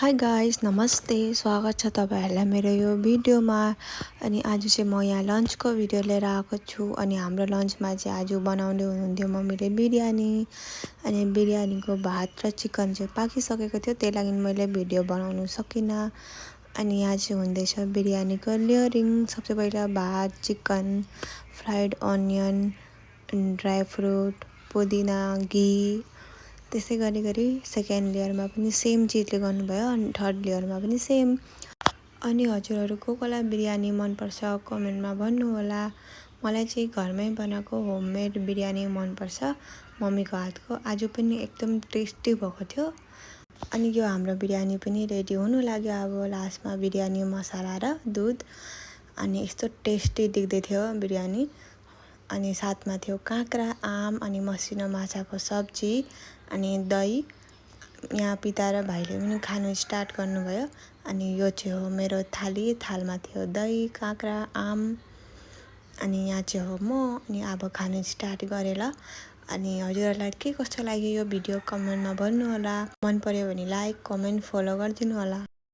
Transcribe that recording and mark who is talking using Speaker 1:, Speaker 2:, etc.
Speaker 1: High guys, नमस्ते। स्वागत छ तपाईहरुलाई मेरो यो भिडियोमा। अनि आज चाहिँ म यहाँ लन्चको भिडियो लिएर आएको छु। अनि हाम्रो लन्चमा चाहिँ आज बनाउँदै हुनुहुन्थ्यो मम्मीले बिरयानी। अनि बिरयानीको भात र चिकन चाहिँ पाकिसकेको थियो, त्यही लागि मैले भिडियो बनाउन सकिनँ। अनि यहाँ चाहिँ हुँदैछ बिरयानीको लेयरिङ। सबसे पहिला भात, chicken, fried onion, dry fruit, पुदिना, घी, त्यसै गरी सेकेन्ड लेयरमा पनि सेम चिजले गर्नुभयो। अनि थर्ड लेयरमा पनि सेम। अनि हजुरहरु कोलाई बिरयानी मन पर्छ कमेन्टमा भन्नु होला। मलाई चाहिँ घरमै बनाएको होममेड बिरयानी मन पर्छ, मम्मीको हातको। आज पनि एकदम टेस्टी भएको थियो। अनि यो हाम्रो बिरयानी पनि रेडी हुनु लाग्यो। अब लास्टमा बिरयानी मसाला र दुध। अनि यस्तो टेस्टी देख्दै थियो बिरयानी। अनि साथमा थियो काँक्रा, आम, अनि मसिनो माछाको सब्जी, अनि दही। यहाँ पिता र भाइले पनि खानु स्टार्ट गर्नुभयो। अनि यो चाहिँ हो मेरो थाली। थालमा थियो दही, काँक्रा, आम, अनि यहाँ चाहिँ हो म। अनि अब खानु स्टार्ट गरे ल। अनि हजुरहरुलाई के कस्तो लाग्यो यो भिडियो कमेन्टमा भन्नु होला। मन पर्यो भने लाइक, कमेन्ट, फलो गरिदिनु होला।